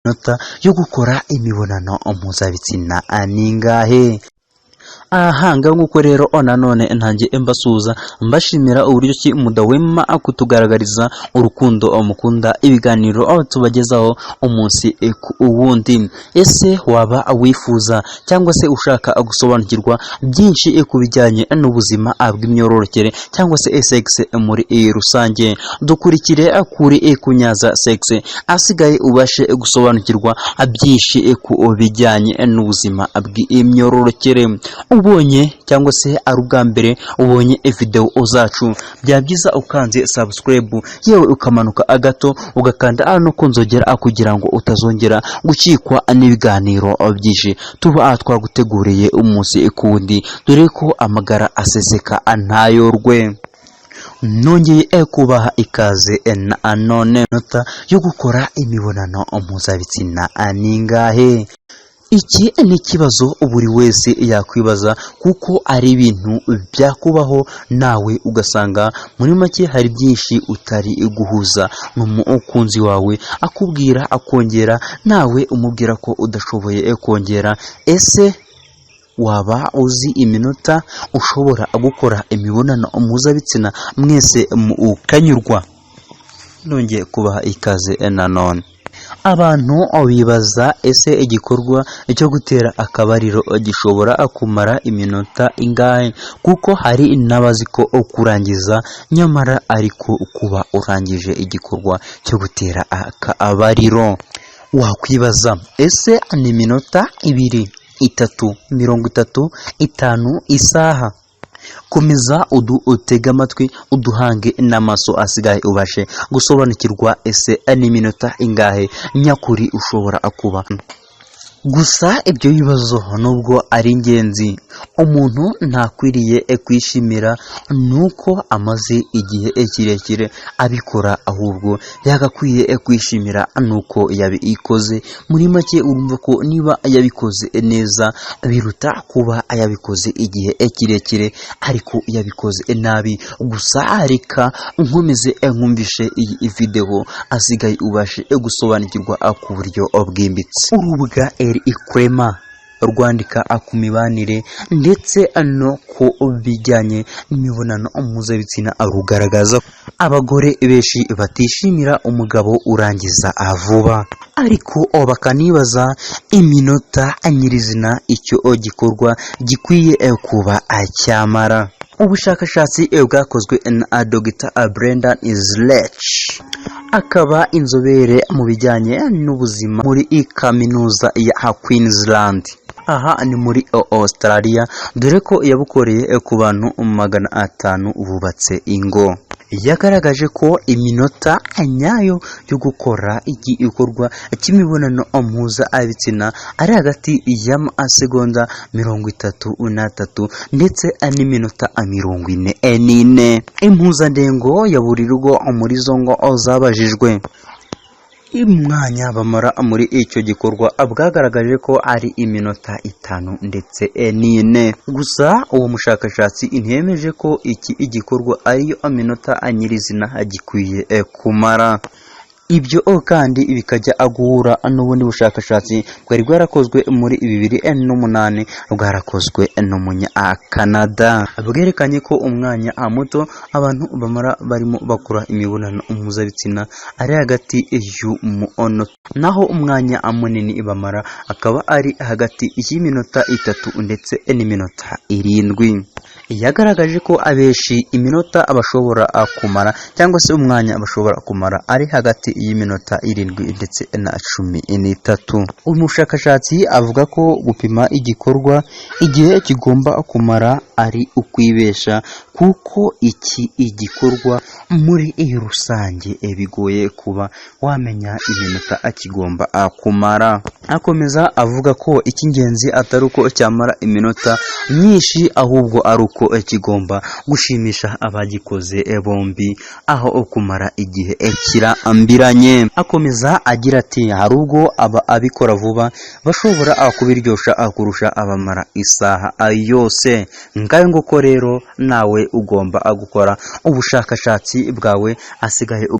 Iminota yo gukora imibonano mpuzabitsina ni ingahe? Aha ngaho nk'uko rero nanone ntange mbasuhuza, mbashimira uburyo ki mudahwema kutugaragariza urukundo mukunda ibiganiro tubagezaho umunsi ku wundi. Ese waba wifuza cyangwa se ushaka gusobanukirwa byinshi ku bijyanye n'ubuzima bw'imyororokere cyangwa se sex muri rusange? Dukurikire kuri Kunyaza Sex, asigaye ubashe gusobanukirwa byinshi ku bijyanye n'ubuzima bw'imyororokere. Ubonye cyangwa se ari ubwa mbere ubonye videwo zacu, byaba byiza ukanze subscribe, yewe ukamanuka gato ugakanda no kunzogera kugira ngo utazongera gucikwa n'ibiganiro byinshi tuba twaguteguriye umunsi ku wundi, dore ko amagara aseseka ntayorwe. Nongeye kubaha ikaze na none. Iminota yo gukora imibonano mpuzabitsina ni ingahe? Iki ni ikibazo buri wese yakwibaza, kuko ari ibintu byakubaho nawe ugasanga muri make hari byinshi utari guhuza n'umukunzi wawe, akubwira akongera, nawe umubwira ko udashoboye kongera. Ese waba uzi iminota ushobora gukora imibonano mpuzabitsina mwese mukanyurwa? Nongeye kubaha ikaze nanone. Abantu bibaza: ese igikorwa cyo gutera akabariro gishobora kumara iminota ingahe? Kuko hari n'abazi ko kurangiza, nyamara ariko kuba urangije igikorwa cyo gutera akabariro, wakwibaza: ese ni iminota 2, 3, 30, 5, isaha? Komeza utege amatwi, uduhange n'amaso, asigaye ubashe gusobanukirwa ese n'iminota ingahe nyakuri ushobora kuba. Gusa ibyo bibazo nubwo ari ingenzi, umuntu ntakwiriye kwishimira nuko amaze igihe kirekire abikora, ahubwo yagakwiye kwishimira nuko yabikoze. Muri make urumva ko niba yabikoze neza biruta kuba yabikoze igihe kirekire ariko yabikoze nabi. Gusa reka nkomeze nkumvishe iyi videwo, asigaye ubashe gusobanukirwa ku buryo bwimbitse. Urubuga Elcrema rwandika ku mibanire ndetse no ku bijyanye n'imibonano mpuzabitsina rugaragaza ko abagore benshi batishimira umugabo urangiza vuba, ariko bakanibaza iminota nyirizina icyo gikorwa gikwiye kuba cyamara. Ubushakashatsi bwakozwe na Dr Brendan Zietsch, akaba inzobere mu bijyanye n'ubuzima muri Kaminuza ya Queensland, aha ni muri Australia, dore ko yabukoreye ku bantu 500 bubatse ingo, yagaragaje ko iminota nyayo yo gukora igikorwa cy'imibonano mpuzabitsina ari hagati y'amasegonda 33 ndetse n'iminota 44. Impuzandengo ya buri rugo muri izo ngo zabajijwe, umwanya bamara muri icyo gikorwa bwagaragaje ko ari iminota 5 ndetse n'4. Gusa uwo mushakashatsi ntiyemeje ko iki igikorwa ariyo minota nyirizina gikwiye kumara. Ibyo kandi bikajya guhura n'ubundi bushakashatsi bwari bwarakozwe muri 2008, bwarakozwe n'umunyakanada, bwerekanye ko umwanya muto abantu bamara barimo bakora imibonano mpuzabitsina ari hagati y'umunota, naho umwanya munini bamara akaba ari hagati y'iminota 3 ndetse n'iminota 7. Yagaragaje ko abenshi iminota bashobora kumara cyangwa se umwanya bashobora kumara ari hagati y'iminota 7 ndetse na 13. Uyu mushakashatsi avuga ko gupima igikorwa igihe kigomba kumara ari ukwibesha, kuko iki igikorwa muri rusange bigoye kuba wamenya iminota kigomba kumara. Akomeza avuga ko icy'ingenzi atari uko cyamara iminota myinshi, ahubwo ari uko kigomba gushimisha abagikoze bombi aho kumara igihe kirambiranye. Akomeza agira ati: "Hari ubwo aba abikora vuba bashobora kubiryosha kurusha abamara isaha yose." Ngayo nguko rero, nawe ugomba gukora ubushakashatsi bwawe asigaye.